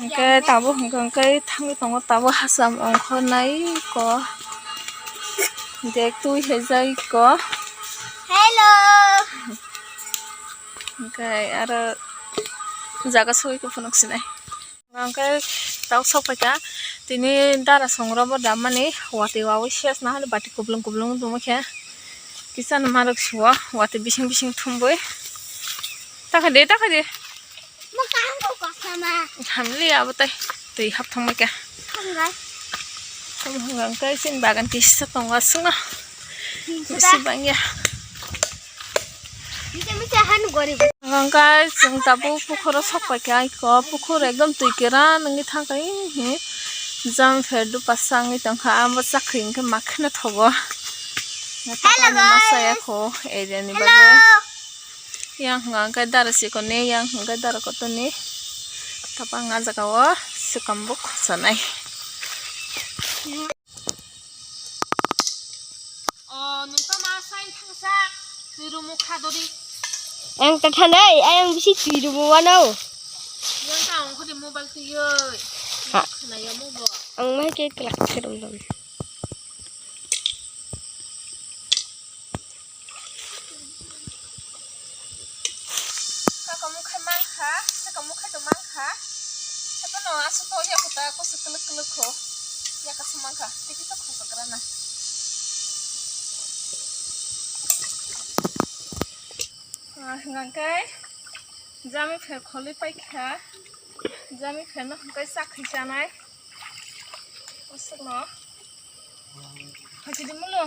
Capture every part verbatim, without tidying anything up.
Hwnkhe tabuk hwnkhe hwnkhe thangwi tongo tabuk hacham ongkhornai ko. Dek twi hejai ko. Hello. Hwnkhe aro jaga soi ko phunuk sinai. Hwnkhe tabuk sok paikha tini dara songrobo dammani watwi wawi ses nahale bati kuplung kuplung tongma khe kisa no marok suo watwi bising bising thumbwi takha de takha de. Mo kaham ko kosa ma. Hamli abo tai twi hap thangma khe. Hamlai. Hwnkhe chini bagan kisa tongo aswkno. Bisi bangya. Hwnkhe chwng tabuk pukhoro sok paikha aiko pukhor ekdom twi kwran wngwi thangkha hi. Jang pher dupa sangwi tongkha abo chakri hwnkhe makheno thogo. Hello guys. Masa ya kho area ni bagwi. Yang hwnkha hwnkhe dara sikoni yang hwnkhe dara kotoni. Tapang a jaga o swkang bo khochanai. O nungkha ma sign thangsa twi rumu kha dori. Ang ta thanai ayang bisi twi rumu wano. Yang ta ongkho de mobile twi yoi. Ha. Khna ya mo bo. Ang mai ke klak se rum dong. Kakamung khai mankha, kakamung khai to mankha. Hato no aswk to ya kota ko se kuluk kuluk ko. Ya kasu mankha, tiki to khosa krana. Ah, hwnkhe jami pher kholi paikha. Jami pher no hwnkhe chakri chanai. Aswk no. Hakhe di mulo.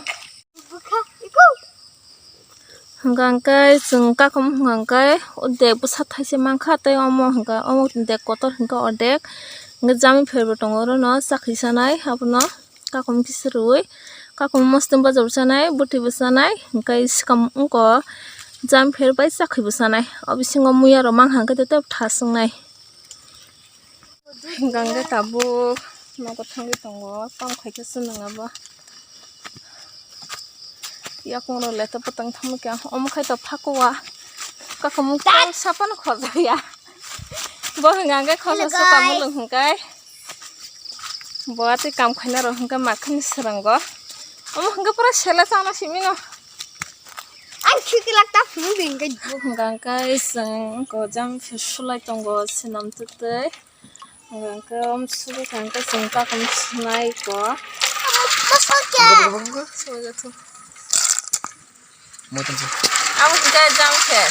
Hwnkha hwnkhe chwng kakhum hwnkha hwnkhe ordek bwsa thaise mankha tei omo hwnkha omo ordek kotor hwnkha ordek hwnkhe jami pherbo tongo orono chakri sanai abono kakhum kisa rwui kakhum mostom bwsa bwsanai bwtwi bwsanai hwnkhe swkang wngkha jami pher bai chakri bwsanai o bisingo muiya rok mankha hwnkhe tei thas wngnai. Hwnkhe tabuk nogo thangwi tongo, tamo khaikhe chwng abo. Yakung rok leto bwtang thangwi khe omo khai to phakuwa. Kakamung kol sapano khorjakya. Bo hwnkha hwnkhe khorsa suka mulung hwnkhe. Bo atwi kam khaina rok hwnkhe makhani swrango. Omo hwnkhe pura sele chana simino. Ang khikilak ta phunuk di hwnkhe. Bo hwnkha hwnkhe chwng gojam sulai tongo swnam twtwi. Hwnkhe om suri kha hwnkhe chwng kakhum sunai ko. Soi jathu. Amo hwnkhe jang khe.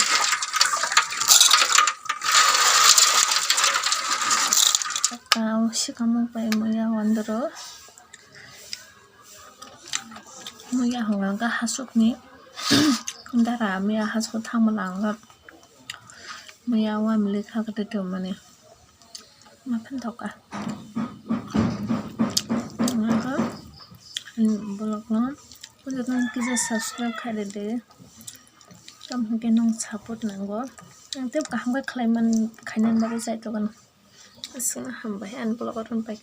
Amo swkang pai muya wandro. Muya hwnkha hwnkhe hasukni dara muya hasuk thangma langkha. Muya wamli kha kwtwi tongmani. Ma phan thoka. Nokha, bolokno, bolokno kisa subscribe khairidi. Tamo hwnkhe nwng support nango. Ang tei kaham khe khlaiman, khainani bagwi chai tongkha. Aswkno hambai ani vlog o rwngpai.